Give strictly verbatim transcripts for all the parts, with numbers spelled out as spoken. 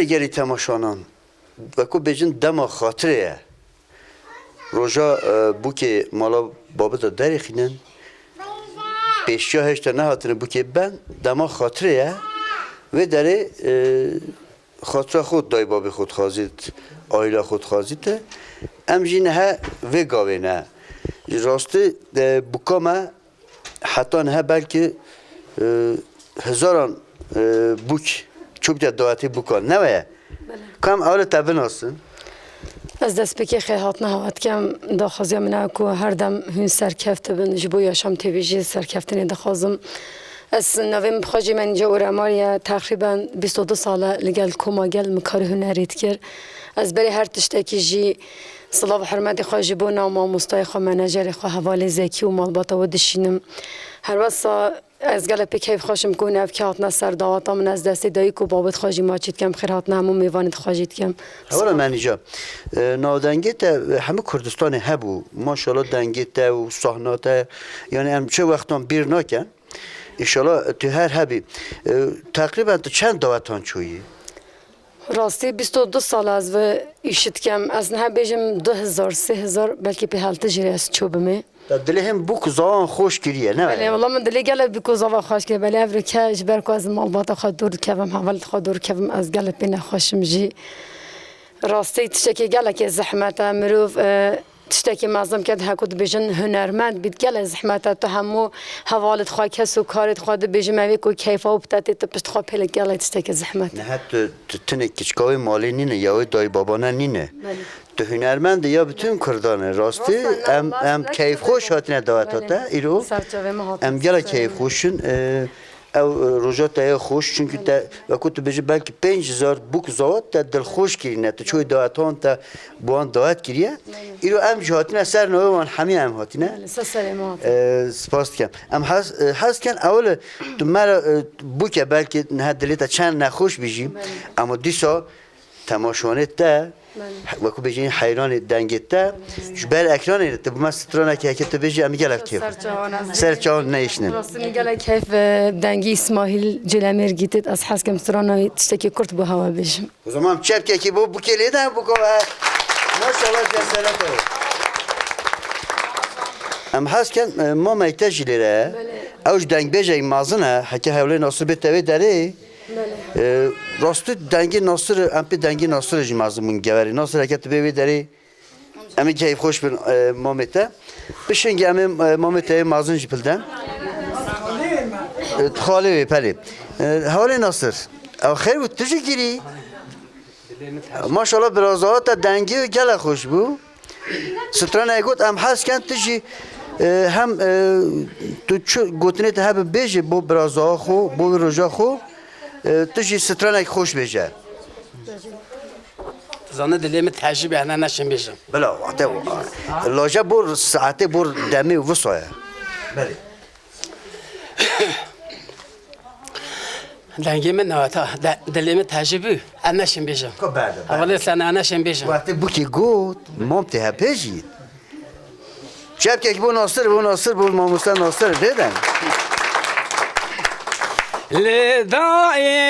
Gelî temaşanan, wekû bêjin dema xatirê ye. Roja, e, bûkê mala babê de derêxînin. Pêşiya hêşta nehatine bûkê ben, dema xatirê ye. Vê derê, e, xatira xwe dayê babê xwe dixwazît, aîla xwe dixwazît. Em jî nihe vê gavê ne. Ji rastî, e, bûka me heta niha belkî, e, hezaran, e, bûk çûbûte dawetê bûkan. Ne weye? Belê. Ka em ewle te binasin. Ez destpêkê xêrhatina hewa dikem. Daxwaziya min ew ku her dem hûn serkeft bin. Ji bo Yaşam T V jî serkeftinê dixwazim. Ez navê min bi xwe jî Menîce Oremar ye. Teqrîben bîst û du sal e li gel koma gel min karê hunerî dikir. Ez berê her tiştekî jî silav û hurmetê xwe ji bo nav mamostayê xwe, menajerê xwe, hevalê Zekî û malbata we dişînim. Herwesa ez gelek pê keyfxweş im ku hûn evkê hatine ser daweta min. Ez destê dayik û babet xwe jî maçî dikem. Xêrhatina hemû mêvanê dixwe jî dikem. Hevala Menîce, e, navdengê te, e, hemû Kurdistanê hebû. Maşallah dengê te û sahna te, yani em çi wextan bîr nakin. Înşallah tu her hebî. E, teqrîben tu çend dawetan çûyî? Rastî bîst û du sal ez vê îşî dikem. Ez niha bêjim du hezar, sê hezar, belkî pê heltî jî ez çûbimê. Te dilê him bûk û zawan xweş kiriye, ne? Belê, wela min dilê gelek bûk û zava xweş kiriye. Belê ev rike ji ber ku ez malbata xwe dûr dikevim, hevalê xwe dûr dikevim, ez gelek pê nexweş im jî. Rastî tiştekî gelekê zehmet e. Mirov, e, tiştekî mezin bike, heko dibêjin hunermend bît, gelek zehmet e. Tu hemû hevalê xwe, kes û karê xwe dibêjim, evê ku keyfa û bite tê, tu pişt xwe pêlek gelek tiştekî zehmet e. Niha tu, tu tenê kiçka wê malê nîne, ya wê dayî babane nîne. Belê. Tu hunermend î ya bütün Kurdan e. Rastî em, em keyfxweş hatine daweta te îro. Em gelek keyfxweş in. E, Ew, e, roja te ye xweş, çunkî te, wekû tu bêjî, belkî pênc hezar bûk zawat te dilxweş kirîne, tu çûyî dawetan te bi wan dawet kiriye. Îro em jî hatine ser navê wan hemî em hatine. Belê, ser serê me hatine. E, spas dikim. Em hez, e, hez dikin, ewil e, tu me re, e, bûke belkî niha dilê te çend nexweş bî jî, ama dîsa temaşevanê te, wekû bêjî heyranê dengê te, ji ber ekranê tu bi me stranekê heke tu bêjî em gelek kêf. Ser çawan ez Ser çawan neyişnin. Rastî min gelek keyf, e, dengî Îsmaîl Cilemêr gîtît. Ez hez kim strana wî tiştekî kurt bo hewa bêjim. O zaman çepkekî bo bûkê lê de bûko ve. Maşallah, ceselet o. Em hez ken, e, mameyte jî lê re. Belê. Ew ji dengbêjek mezin e, heke hewlê Nasir bê tevê derê. Belê. E, rastî dengê Nasir, em pê dengê Nasir jî mezin bûn geverê. Nasir heke tu bê wê derê, em ê keyfxweş bin, e, mamê te. Pişingî em ê, e, mamê te yê mezin jî pilden. E, xalê wê pelê. E, hewlê Nasir. Ew xêr bû, tu jî girî. Maşallah, birazawa te dengê wê gelek xweş bû. Strana got, em hez ken tu jî, e, hem, e, tu çi gotinê te hebe bêje bo birazawa xwe, bo wî roja xwe, e, tu jî stranek xweş bêje. Zane dilê min tejî be, hene neşin bêjim. Bila, wate, laje bo saetê bo demê wisa ye. Belê. Dengê min neweta, de, dilê min tejî bû. Em neşin bêjim. Ko berde, berde. Hevalê sen em neşin bêjim. Wextê bûkê got, mam tê hepê jî. Çepkek bo Nasir, bo Nasir, bo mamoste Nasir, lê de. Lê dayê,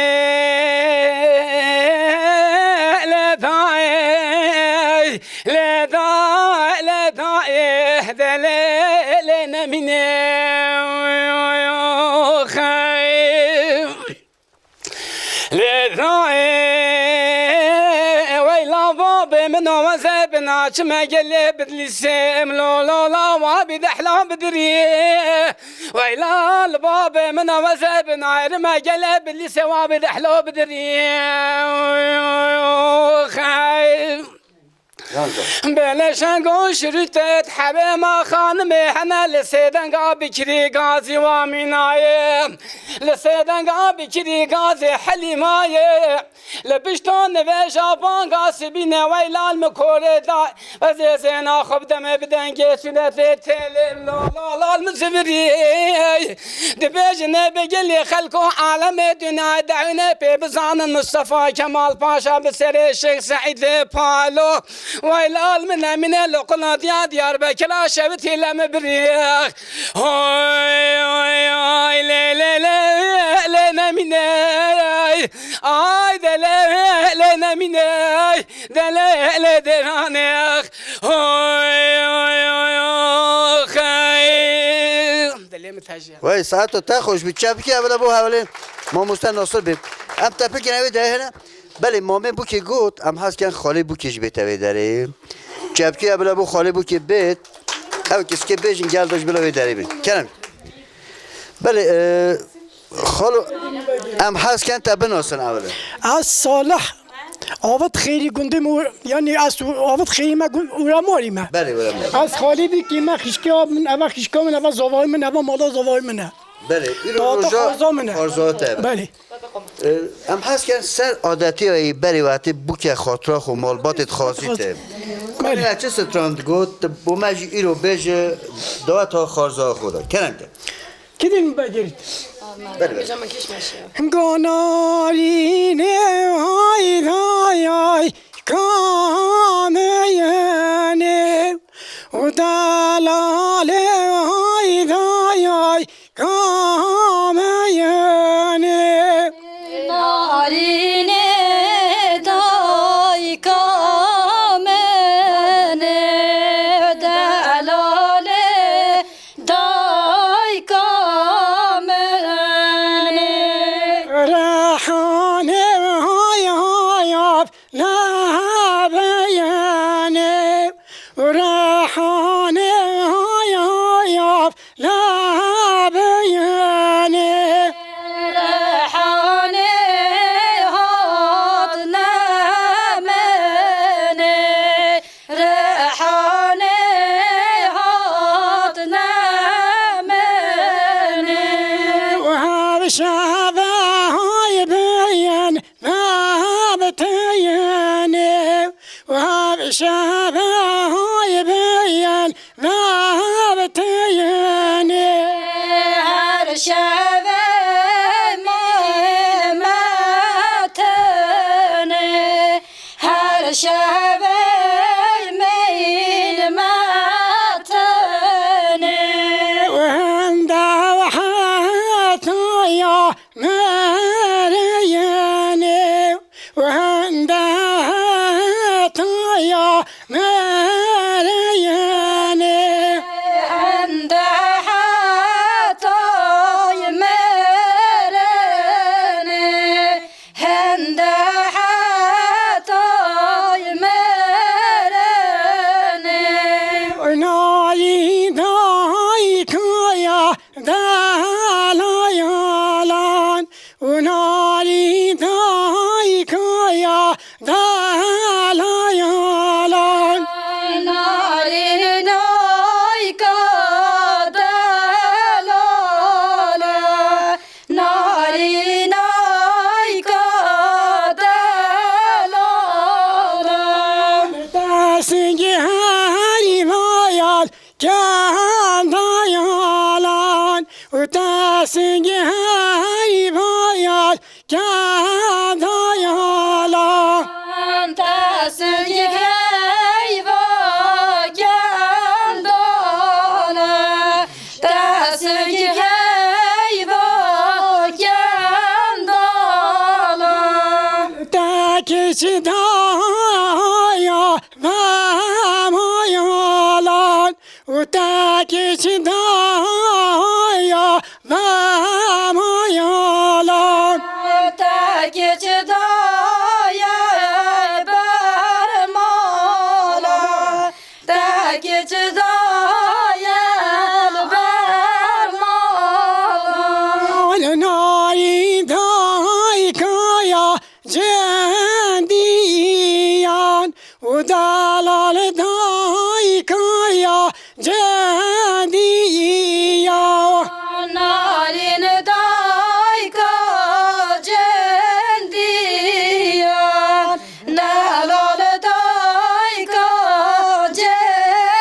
lê dayê, lê da, lê dayê, de lê, lê nemîne. Lê dayê, weyla babê min, awaze bina çime gelê bidlîsê, em lo, lo, la, wa bi dehla bidirî. Weyla li babê min, awaze bina rime gelê bidlîsê, wa bi dehla bidirî. Xey. Beleşengo şirûtet hebê ma xanimê hene li sêdenga bikirî gazî wa mînayê. Li sêdenga bikirî gazê helîmayê. Li pişta nivêja banga sibîne weylal mi korê da. Ez ê zêna xwe bideme bi dengê sunetê têlê lo lo lal mi zivirî. Dibêjine bi gelê xelko alemê dinya dewine pê bizanin Mustafa Kemal Paşa bi serê Şêx Seîdê Palo. Way lal min emîne li qulatiya Diyarbekira şewitî lem birîx. Hoy, hoy, hoy, lê, lê, lê, lê nemîne. Ay dele le nemîne, dele le deranex. Hoy, hoy, hoy, hoy, hey. Dilê min tejiye. Wey, saeto te xweş bi. Çepikê evle bo hewlên mamoste Nasir bê. Em tepikên evê de hene. Belê, mamê bûkê got, em hez ken xalê bûkê jî bête vê derê. Çepikê evle bo xalê bûkê bêt. Ew kiskê bêjin gel doj bila vê derê bin. Kerem. Belê, e, Xalo, em hez ken te binasin ewle. Ez Salih, Avit Xêrî gundê me, yanî ez Avit Xêrî me gun-, Uremarî me. Belê, Uremarî. Ez xalî bîkî me xişka min, eva xişka min, eva zavayî min, eva mala zavayî min e. Belê, îro Dawata roja xarza min e. Xarza te be. Belê. E, em hez ken ser adetî berî wetî bûke xatira xwe malbatê dixwazî te. Belê. Kanê çi stran digot, bo me jî îro bêje daweta xarza xwe de. Kerem ke. Kidin begirt. Belê, belê. Ganarîne hay hay hay kameyene u dalale hay hay hay kameyene. Narîne dayka mene delale Dayka min ê. Rehane hay hay av lehebeyene. Rehane hay hay av lehebeyene. Rehane hat nemene. Rehane hat nemene. Her şeve hay beyen vebteyene. Her şeve hay beyen vebteyene. Her şeve me metene. Her şeve meyl me tenê. Wenda hetaya mereyene. Wenda hetaya mereyene. Wenda hetaya merene. Hende hetay merene. Nayî dayî kaya delayalan. Nayî dayî kaya delayalan. Nayî dayî kaya delayalan. Narînayka delala. Te singî herî vayal kenda yalan. Û te singî herî vayal kenda yalan. Te singî heyva kenda yalan. Te singî heyva kenda yalan. Te kiçi daya vema yalan. Û te kiçi daya vema yalan. Te kiçi daya bermala. Te kiçi dayê li ber mala. Nayî dayî kaya cendiyan û delal dayî kaya cendiyan. Narîn dayka cendiyan. Delal dayka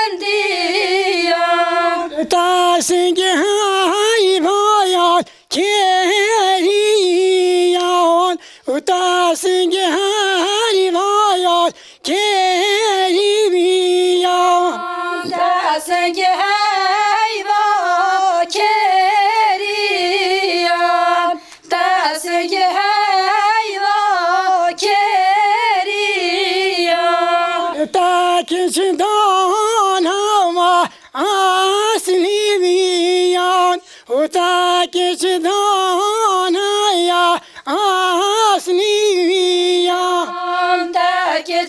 cendiyan. Te singî heyva yal keriyan. Te singî heyva yal keriyan.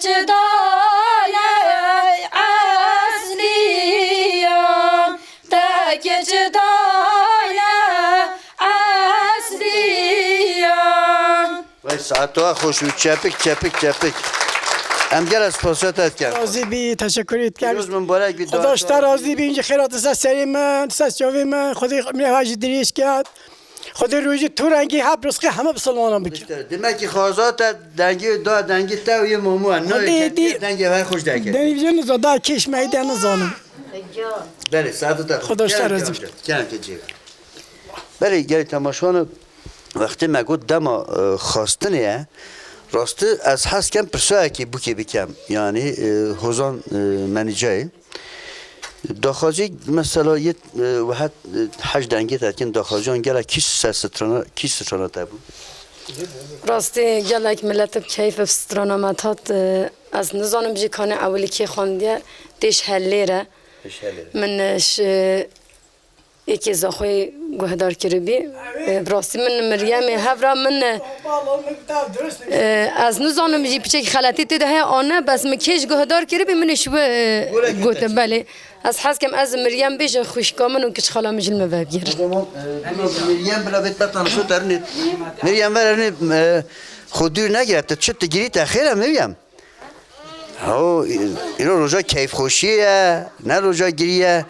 Çi dane esliya, te ki çi dane esliya. Vay, saet wa xweş û çepik, çepik, çepik. Em gelek spasiya te dikin. Razî bî, teşekkür êt ker. Pîroz mibarek bî, Xuda ji te razî bî, hîn jî xêra di ser serê min, di ser çavê min, Xwedê min hajî dirêj ket. Xwedê rojî tu rengî hep rizqê heme bisilmanan bike. Demek ki xaza te dengî da dengî te û yê Momo e. Nayê Xwedê dengê her xweş deke. Dengê vê niza da kêş me de nizanim. Belê, saet te. Xweda ji te razî. Kerem ke cêve. Belê, gelê temaşevan, wextê me got dema, e, xwestinê ye. Rastî ez hez kem pirsayekê bûkê bikem. Yanî, e, Hozan, e, Menîcayê. Daxwazî mesela yê, e, wihet, e, hej dengê te dikin, daxwaziyan gelek kî ser strana, kî strana te bû? Rastî gelek milet bi keyf bi strana me hat, e, ez nizanim jî kanê ewilî kê xwendiye, têj helêre. Têj helêre. Min, e, ji êkê Zaxoyê guhdar kiribî. E, bi rastî min Miryemê hevra min, e, e, ez nizanim jî piçekî xeletî tê de heye an ne, bes min kê ji guhdar kiribî, min ê ji we, e, gote, belê. Ez hez kem ez Miryem bêjim, xwişka min û kiçxala min ji li me vebigire. O zaman, e, Miryem bila vê te tanışo te rinê. Miryem ver rinê, e, xwe dûr negire, tu çi tu girî te xêr e Miryem? Ho, îro roja keyfxweşiyê ye, ne roja girî ye.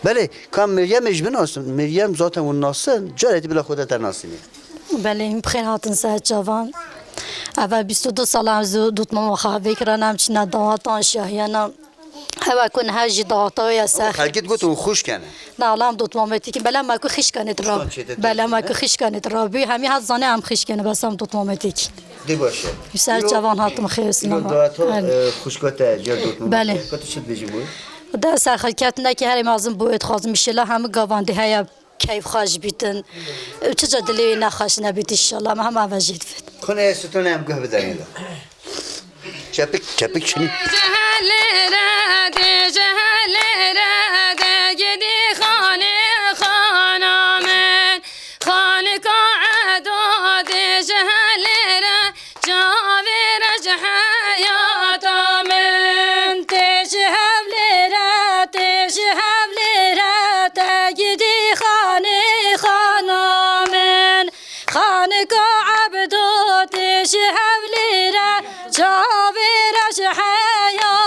Belê, ka Miryemê jî binasin. Miryem zaten hûn nasin, carê dî bila xwe de te nasînê. Belê, bi xêr hatin ser çavan. Eve bîst û du sala em zû dotmama xwe vekirana, em çîna dawatan şahiyana. Hewa ku niha jî dawata wê ya ser. Xelkê digot hûn xwişk e. Na, lam dotmamê tîkî, bela me ku xişkanê tu rab. Bela me ku xişkanê tu rabî, hemî hat zanê em xişkene, bes em dotmamê tîkî. Dê baş e. Ser çavan hatim xêr sinema. Dawata, e, xwişka te cer dotmamê. Belê. Ka tu çi dibêjî bo? De ser xelketine ki herê mezin bo, êt xwazim inşallah hemî gavan dê heye keyf xweş bîtin. Çica dilê wê nexweş nebît inşallah. Me hema ve jê divêt. Xune ye stone em guh bidanê de. Çepik, çepik çinî. Ji helê re dê, ji helê re dê, gidî xanê xana min. Xanika Edo dê, ji helê re, çavê re ji heyata min. Tê ji hevlê re, tê ji hevlê re, te gidî xanê xana min. Xanika Ebdo tê ji hevlê re, çavê re ji heya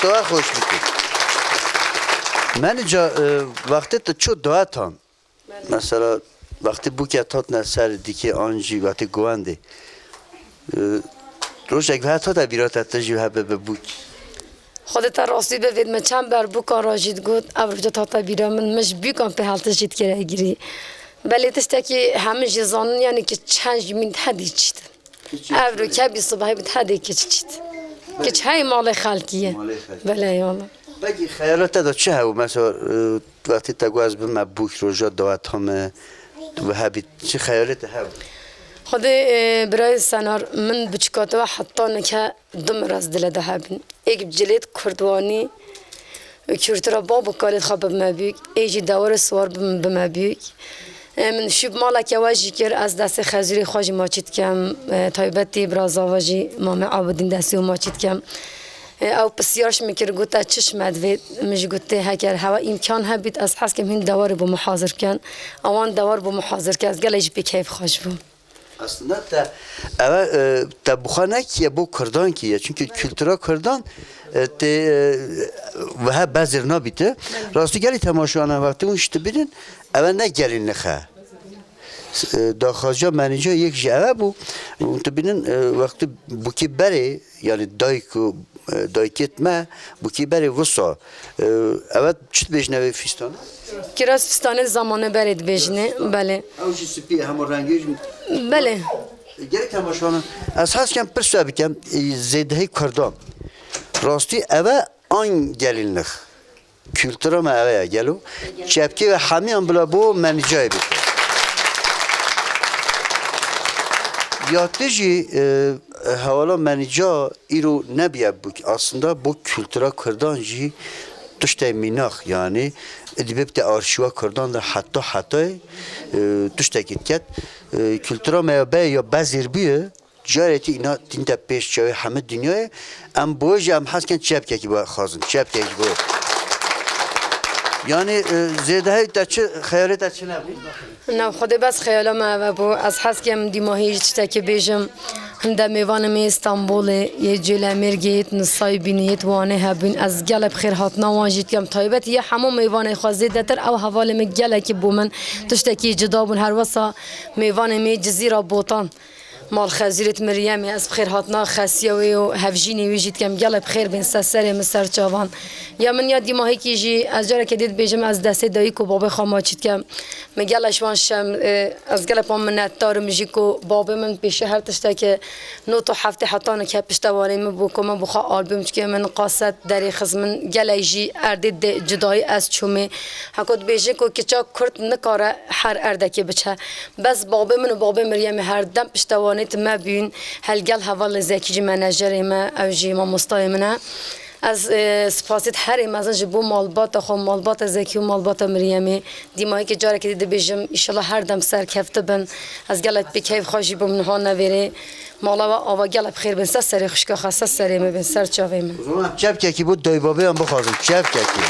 Te xweş bike. Menîca, e, wextê tu çû dawetan. Mesela, wextê bûkê te hatine ser dîkê an jî wextê govendê. E, rojek ve hate bîra te, tu jî hebe bi bûk. Xwedê te rastî bivêt, me çend ber bûkan re jî digot, ev roja hate bîra min, min ji bûkan pê hel tişt jî dikire girî. Belê tiştekî hemû jî zanin, yanî kiç çend jî min hedi çît. Ev ro kebî sibehê bi hedi kiç çît. Kiç hey malê xelkî ye. Malê xelkî. Belê, eyvallah. Pekî xeyala te de çi hebû? Mesela, e, wextê te got ez bime bûk roja daweta me, tu hebî çi xeyalê te hebû? Xwedê, e, birayê Senar, min biçûka te we heta nike du miras dile de hebin. Êk cilêt kurdwanî û kultura bab û kalêt xwe bibime bûk, ê jî dewarê siwar bim-, bime bûk. E, min şûb maleke we jî kir, ez destê xezûrê xwe jî maçî dikem, e, taybetî birazava jî Mamê Abidîn destê wî maçî dikem. E, ew pisyar ji min kir, got, te çi ji me divêt? Min jî got, tê heker hewa îmkan hebît, ez hez kem hîn dewarê bo min hazir bikin. Ewan dewar bo min hazir kir, ez gelek jî pê keyf xweş bûm. Aslında te, eve, e, te bi xwe nekiye, bo Kurdan kiye. Çünkü kültüra Kurdan, e, tê, e, wiha bezir nabîte. Rastî gelî temaşewana wextê hûn ji dibînin, eve ne gelî nixe. E, daxwaziya menîca yek jî eve bû. Hûn dibînin, e, wextê bûkê berê, yani dayik û, e, daykêt me, bûkî berê wisa. E, eve çi dibêjine vê fîstana? Kiraz fîstanê zamanê berê dibêjine, belê. Ew jî spî ye, hema rengê jî. Belê. Gelek temaşewana. Ez hez kem pirse bikem, e, zêdehî Kurdan. Rastî eve an gelînlix. Kultura me eve ye, gelo. Çepkê ve hemiyan bila bo menîcayê bike. Ya tu jî, e, hevala menîca îro nebiye bûk. Aslında bo kultura Kurdan jî tiştê mînax, yani, dibê bite arşîwa Kurdan de heta hetayê, e, tiştekî diket. E, kultura me ya be ya bezêr bûye, Caretî îna tînte pêş çavê heme dinyayê, em bo jî em hez ken çepkekî bixwazin, çepkekî bo. Yani, e, zêdehey te çi, xeyalê te çi nebû? Na, xwedê bes xeyala me eve bû. Ez hez kem dîmahî ji tiştekî bêjim. Hinde mêvanê me yê Stenbolê, yê Cêlemêrgê, yê Nisaybînê, yê Wanê hebûn. Ez gelek bi xêr hatina wan jî dikem. Taybet yê hemû mêvanê xwe zêdetir ew hevalê min gelekî bo min tiştekî cida bûn. Her wesa mêvanê me yê Cizîra Botan. Mal Xezûrêt Miryemê, ez bi xêrhatina xesiya wê û hevjînê wê jî dikem, gelek bi xêr bên ser serê min, ser çavan. Ya min ya dîmahîkî jî, ez carekê dê dibêjim, ez destê dayik û babê xwe maçî dikem. Min gelek ji wan şem, e, ez gelek wan minetdar im jî ku babê min pêşî her tiştekê not û heftê heta nike piştewanê min bû ku min bi xwe albûm çikê min qaset derêxist, min gelek jî erdê dê cudayî ez çûmê. Heko dibêje ku kiça Kurd nikare her erdekê biçe. Bes babê min û babê Miryemê her dem piştewanît me bûn. Helgel hevalê Zekî jî menajerê me, ew jî mamostayê min e. Ez, e, spasît herê mezin ji bo malbata xwe, malbata Zekî û malbata Miryemê. Dîmahîkê carekê dî dibêjim, îşallah her dem serkefte bin. Ez gelek bi keyf xwe jî bûm niha nevêrê. Mala we ava gelek bi xêr bin, ser serê xwişka xwe, ser serê me bin, ser çavê min. O zaman çepkekî bo daybabeyan bixwazin, çepkekî.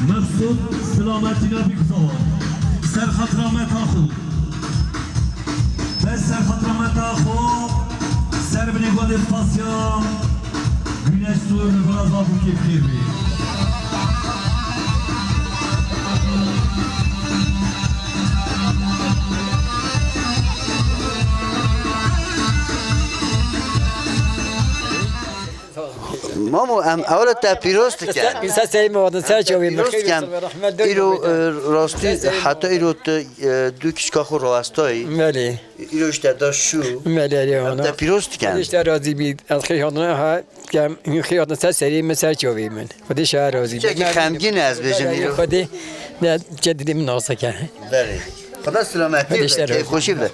Mexsûd Silametîna Bîkzawa. Ser xatira me ta xwe. Bes ser xatira me ta xwe. Ser binê guhê Fasya. Güneş Sur li vir re zaf û kêfxêr bê. Mamo, em ewle te pîroz dikin. Ser serê me hatin, ser çavê me. Pîroz dikin. Îro, e, rastî, heta îro tu, e, du kişka xwe rawestayî. Belê. Îro ji te da şû. Belê, erê. Em te pîroz dikin. Xwedê ji te razî bî. Ez xêr hatina ha, kem, hûn xêr hatin ser serê min, ser çavê min. Xwedê ji te razî bî. Çekî xemgîn e, ez bêjim îro. Xwedê, ne, çe didê min nas dike. Belê. Xweda silametî be, keyfxweşî be.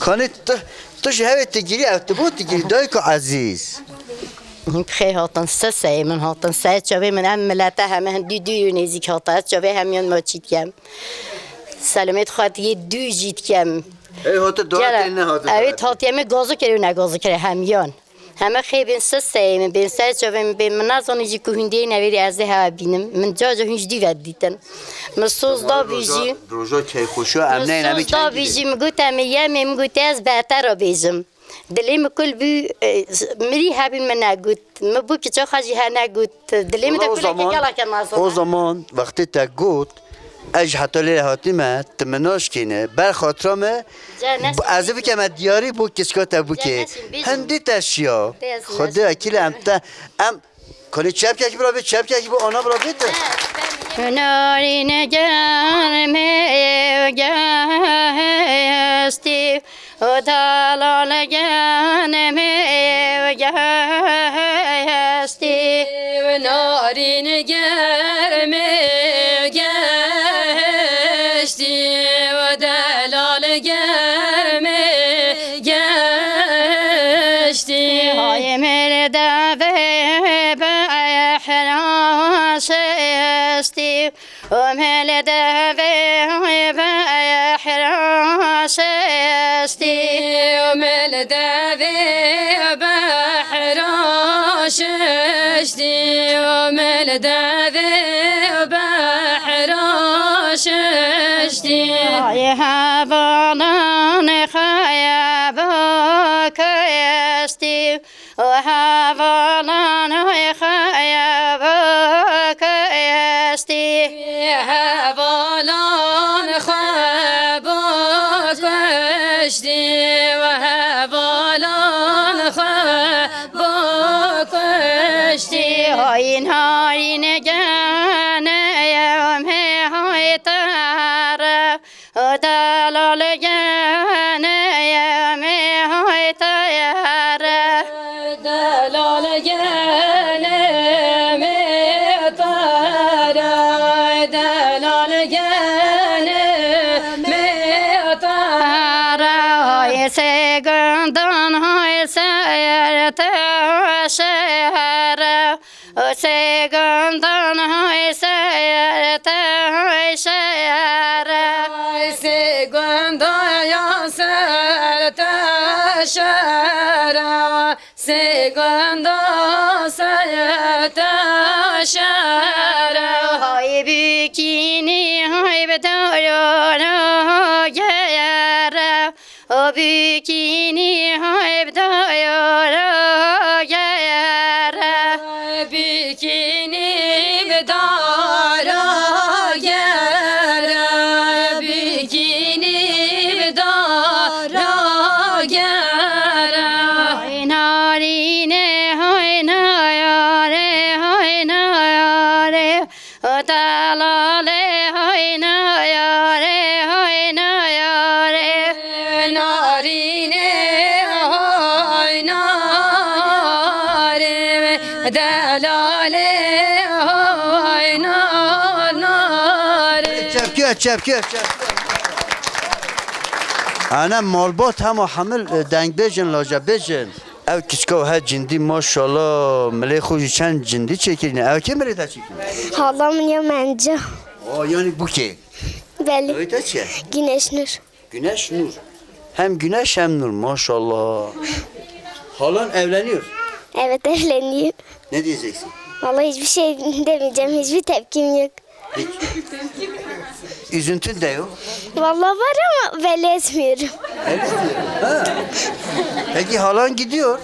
Kanê tu, tu ji hevê tu girî, ev tu bû tu girî, dayika ezîz. Hûn bi xêr hatin, ser serê min hatin, ser çavê min, em milete heme hin dû dû yû nêzîk hatin, ez çavê hemiyan maçî dikem. Selamêt xwe yê dû jî dikem. Ey hate dua tê nehate. Ew ê hatiye me gazu kere û ne gazu kere hemiyan. Heme xê bên ser serê min, bên ser çavê min, bên min nazanin jî ku hûn dê newêrî ez ê hewe bînim. Min ca ca hûn ji dî ve dîtin. Min soz da vî jî. Roja keyfxweşiya em neyne min soz da vî jî, min got em ê yemê, min got ez beter re bêjim. Dilê min kul bû, e, mirî hebîn min negot. Min bû kiça xwe jî he negot. Dilê min de kulekê gelek e mezin e. O zaman wextê te got, ez ji heta lê hatime, tu min naşkêne. Ber xatira me, ez ê bikeme diyarî bo kiçka te bûkê. Hindî te şiya. Xwedê ekîle em te, em Kanê çepkekî bira bê, çepkekî bo ana bira bê te. Hunarî ne germê gestî, û delal germê gestî. Hunarî ne germê gestî, û delal germê gestî. Hay merdevê behra şestî, û merdevê behra şestî. Û merdevê behra şestî, û merdevê behra şestî. Hay hevalan xwe bo kestî, û hevalan xwe bo kestî. Hevalan xwe bo kestî, û hevalan xwe bo kestî. Hay narîn gene ye, em hê hay te re. Delal gene ye mê hay te re. Delal gene mê te re. Delal gene mê te re. Hay sê gundan hay ser te şere. Sê gundan hay ser te hay şere. Sê gundan ya ser te şere. Sê gundan ser te şere. Hay bikînî hay bi dayana gere. O bikînî hay bi dayara gere. Bikînî bi dara gere. Bikînî bi dara gere. Hay narîne, hay nayare, hay nayare. Delalê hayna yarê, hayna yarê. Narînê hayna yarê, delalê hayna narê. Çepkiya, çepkiya, çepkiya. Ana malbat hema hemil, e, dengbêjin, lacebêjin. Ev kiçka he cindî maşallah, milê xwe jî çend cindî çêkirîne. Ew kê milê te çêkirîne? Hala min ya menca. O, yanî bûkê. Belê. Navê te çi ye? Güneş Nur. Güneş Nur. Hem Güneş hem Nur, maşallah. Halan evleniyor. Evet, evleniyor. Ne diyeceksin? Vallahi hiçbir şey demeyeceğim, hiçbir tepkim yok. Üzüntün de yok. Vallahi var ama belli etmiyorum. Öyle diyor. Ha. Peki halan gidiyor.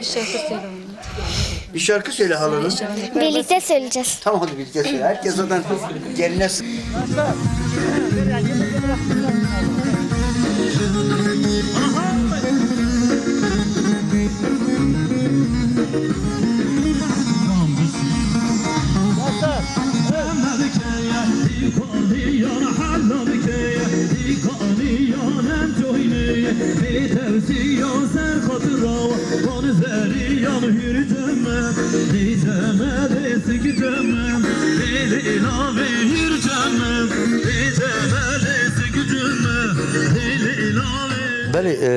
Bir şarkı söyle ona. Bir şarkı söyle halana. Birlikte söyleyeceğiz. Tamam, hadi birlikte söyle. Herkes zaten geline s- Belê, e,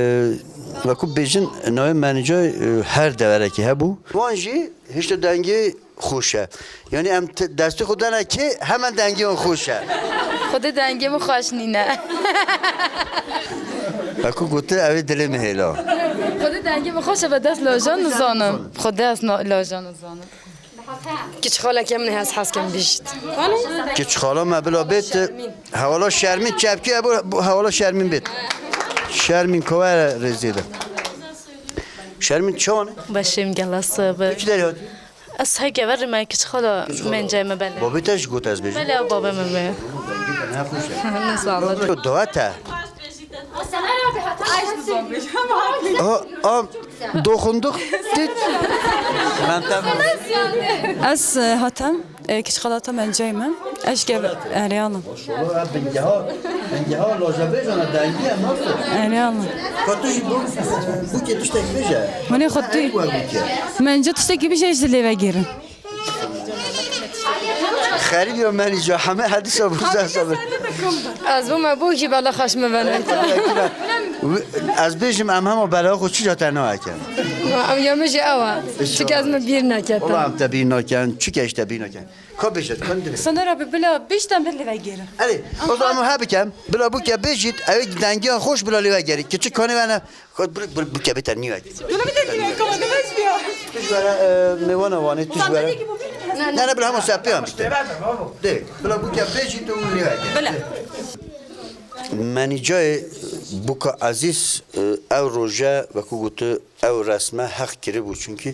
wekû bêjin, navê Menicay, e, her deverekî hebû. Wan jî hişte dengê xweş e. Yanî em t-, destê xwe dane kê, hemen dengê wan xweş e. Xwedê dengê min xweş nîne. Wekû gotin, ew ê dilê min hêla. Xwedê dengê min xweş e, be dest lajan nizanim. Xwedê ez na-, lajan nizanim. Kiç xaleke min hez hez kem bîşt. Kiç xala me bila bêt, hewala Şermîn çepkî e, bu, bu hewala Şermîn bêt. Şermîn kowere rêzê de. Şermîn çawan e? Başım gelası be. Kiç derê hatî? Ez hege ver me kiç xala Kiç xala. Mence me bele. Babê te ji got ez bêjim. Bele, o babê me be. Ne xweş e. Ne sağlık. Dua te. Aa, aa, dokunduk. Tit. Ben tabii. Ez, e, hatem, e, kiç xalata Mencey me. Ez ge erê anam. Maşallah, bingeha, bingeha loja bêjana dengiye nasıl? Erê anam. Ka tu jî bu, bu ke tiştek bêje. Hûn ê xwe tu. Mence tiştekî bêje, ez dilê ve girin. Xerîb ya Melî ca, heme hedîsa bu sen sabir. Ez bûme bûk jî bela xweş min venên. Ez bêjim, em hema bela xwe çi ca te nakin? Em ya min jî ew e. Çik ez min bîr neket. Wala em te bîr nakin, çi keş te bîr nakin. Ka bêjit, ka dibê. Sana Rabbi bila bêjtem bir leve gêrim. Erê, o zaman em he bikem, bila bûke bêjit, ew dengiyan xweş bila lêve gerî. Kiçik kanê wene, Xwe bir, bir, bir kebê te nî wek. Dona bir de nî wek, ama demez mi ya? Tu ji were, e, mêwana Wanê, tu ji were. Ne, ne, bila hema sepiyan işte. De, bila bûke bêjî tu nî wek. Bila. Menîcayê bûka Ezîz, e, ew roje, wekû gotu, ew resme heq kiribû. Çunkî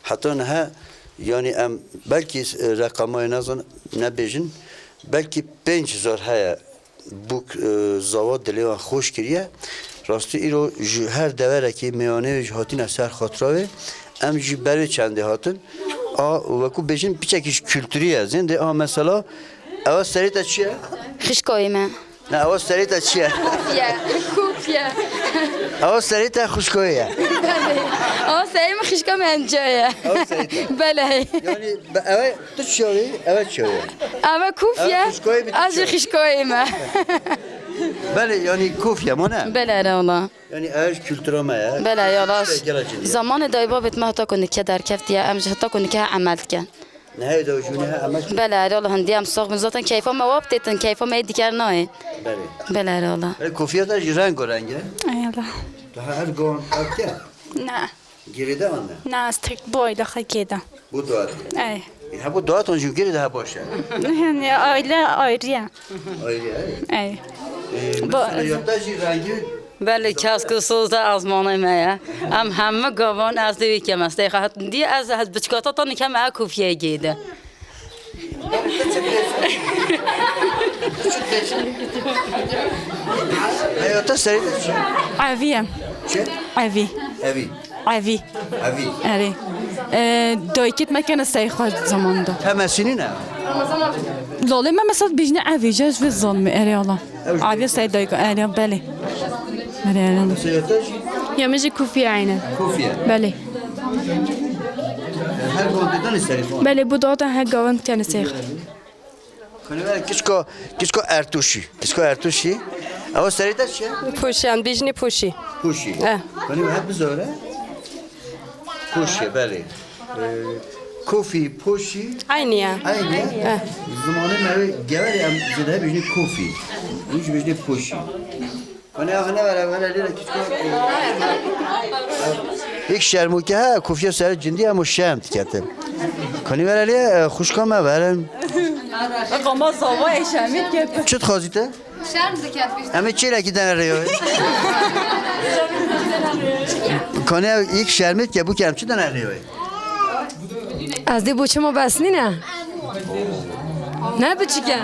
heta niha, yanî em belkî, e, reqamayê nezan, nebêjin, belkî pênc hezar heye. Bûk, e, zawa dilê wan xweş kiriye. Rastî îro ji her deverekî mêyanê wê jî hatine ser xatira wê. Em jî ber wê çendê hatin. A, wekû bêjin piçekî ji kulturî ye. Zêndê a mesela, ewa serê te çi ye? Xişkoyê me. Ne, ewa serê te çi ye? Kûf ye. Kûf ye. Ewa serê te xişkoyê ye. Belê. Ewa serê min xişka Menca ye. Ewa serê te. Belê. Yanî, be-, ewe Tu çawa yî? Ew çawa yî? Ev e Kûf ye. Ew xişkoyê bi tu çawa yî? Ez jî xişkoyê me. Belê, yanî Kûf ye, ma ne? Belê, erê wala. Yanî ev ji kultura me ye. Belê, erê wala. Tiştê gela cidî ye. Zamanê dayê babêt me heta ku nike derkeftiye, em ji heta ku nike he emel dikin. Nehê de jû nehê emel dikin. Belê, erê wala, hindî em sax bin. Zaten keyfa me wa bitêtin, keyfa me yê diker nayê. Belê. Belê, erê wala. Belê, kofiya te jî rengo reng e. Ey Allah. Daha her gon, ev ke? Ne. Girêde an ne? Ne, ez tek bu aile xwe girêde. Bu dua diye. Ey. E, ha bu dua ton jî girêde ha baş e. Yani aile ayrı ya. Ayrı, ey. Ey. E, bu mesela ya te jî rengî. Belê, kesk û soz de ezmanê me ye. Em hemû gavan ez dê wî kem ez tê xwe. Dî ez hez biçkata tan kem e kufiyê girêde. Heyata serê de çi? Evî ye. Çi? Evî. Evî. Evî. Evî. Erê. E, dayikêt me kene sey xwe zamanında. Heme sinî ne? Lolê me mesela bijne evî, je ji vê zalmê, erê Allah. Evî sey dayik, erê, belê. Erê, erê. Heyata jî? Ya min jî kufiye aynen. Kufiye. Belê. Her gon didanî serê xwe? Belê, bu dağda her gavan kene sey xwe. Kanî were kiçko, kiçko Ertuşî. Kiçko Ertuşî. Ewa serê te çi ye? Pûşî, em bêjinê pûşî. Pûşî. Eh. Kanî were hep bizore. Pûşî, belê. Ee, kofî, pûşî. Aynı ya. Aynı. Eh. Zimanê me wê geverê em zêde bêjinê kofî. Hûn jî bêjinê pûşî. Hane, hane, were, were, lêre küçük. Hiç şermûke ha, kufiya ser cindî ama şerm diketin. Kanî were lê, e, xuşka me verin. Qama zava eşemî dike. Çi dixwazî te? Şerm dike. Em ê çêlekî dene rêyê. Kanê ew yek şermê dike, bû ke em çi dene rêyê? Ez dê bo çima bes nîne? Ne biçik e?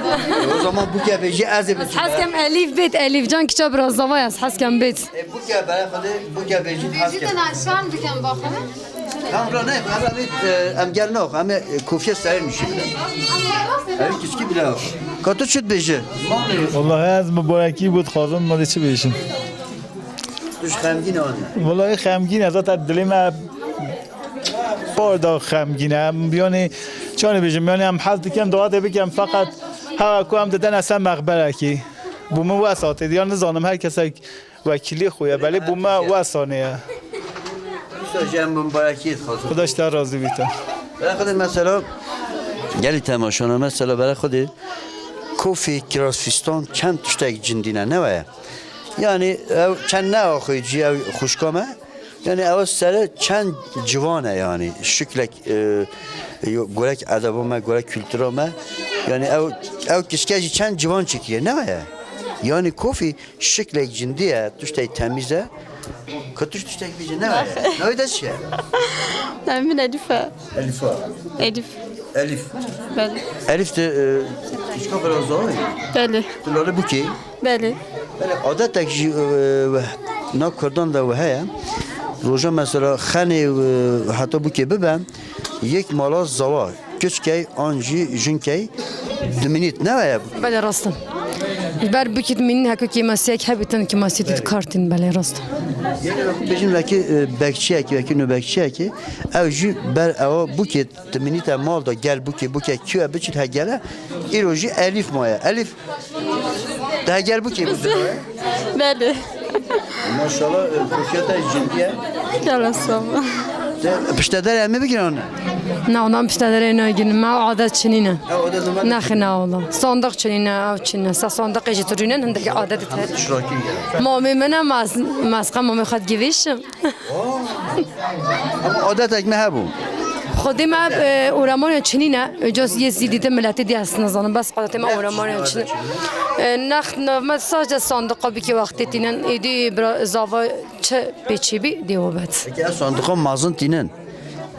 O zaman bû ke bêjî ez ê biçim. Hez kem Elîf bêt, Elîf can kiça biraz zava ez hez kem bêt. E, bû ke bere xwedê, bû ke bêjî ez kem. Bêjî te şerm dikem baxana. Tamam, ne, em, em, e, em gel nok, em, e, kofiye serê nuşî bide. Ev kiskî bile yok. Ka tu çi dibêjî? Vallahi ez mibarekî bû dixwazim, ma dê çi bêjim? Tu ji xemgîn an. Vallahi xemgîn e, zaten dilê me par da xemgîn e. Em, yani, çanê bêjim, yani, em hez dikin, dawetê bikin, feqet hewa ku em didene ser mexberekî. Bû min wes hatê, ya nizanim her kesek wekîlê xwe ye, belê bû me wesane ye. Wisa ji em mibarekiyê dixwazim. Xuda ji te razî bîte. Bera xwedê mesela, gelî temaşana, mesela bera xwedê kofî, kirazfîstan, çend tiştek cindî ne, ne weye? Yani ew çend ne axê cî ew xwişka me, yani ew sere çend ciwan e yani, şiklek, e, yo, gorek edeba me, gorek kultura me, yani ew, ew kiske jî çend ciwan çekiye, ne weye? Yani kofî şiklek cindî ye, tiştek temîz e. Ka tu tiştek bêjî, ne weye? Navê te çi ye? Navê min Elîf e. Elîfa. Elîf. Elîf. Belê. Elîf, tu, e, kişka biraz zor e? Belê. Tu lale bûkê? Belê. Belê, adetek jî, e, nav kurdan de we heye. Roja mesela xenê, e, heta bûkê bibe, yek mala zawa. Kiçkey an jî jinkey dimînît, ne weye? Belê, rast e. Ji ber bûkî dimînîn, heke kêmasiyek hebîtin, kêmasiyê tu dikartîn, belê, rast e. Yekê wekî bêjin, wekî, e, bekçiyekî, wekî nûbekçiyekî, ew jî ber ewa bûkê dimînîte mal da, gel bûkê, bûke kî we biçît he gele, îro jî Elîf maye. Elîf, te he gel bûkê bû. Belê. Maşallah, e, kofiya te cindî ye. Gel sağ ol. Te piştederê em ê bigirane? Na, ondan piştederê nagirîn. Me ew adet çinîne. Ew adet zaman Nexê, na wala. Sandiq çinîne, ew çinîne. Sa sandiqê jî tu rûnen, hindek adet heye. Tişrakî ye. Mamê min e, mas-, masqa mamê xwe digivîşim. Ama adetek me hebû. Xwedê me, e, oramariya çinîne. Cos yê zî dîtin miletê dî, ez nizanim. Bes adetê me oramariya çinîne. E, next, nav me sadece sandiqa bikê wextê tînin. Êdî bira zava çi pêçî bî, dê wabet. Peki ev sandiqa mazin tînin.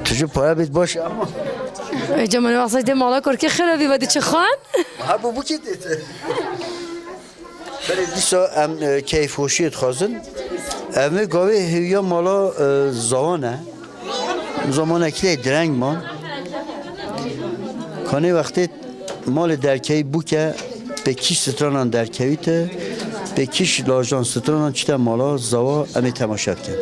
Tu ji para bêt baş ama. E, cemanê wexta dê mala korkê xirabî ve dê çi xan? Ha, bu, bu kê tê. Belê dîsa em, e, keyfxweşiyê dixwazin. Em ê gavê hêwiya mala, e, zawan e. Zamanekî lê direng man. Kanê wextê malê derkeyî bûke pê kîş stranan derkewîte, pê kîş lajan stranan çite mala zawa em ê temaşe bikin.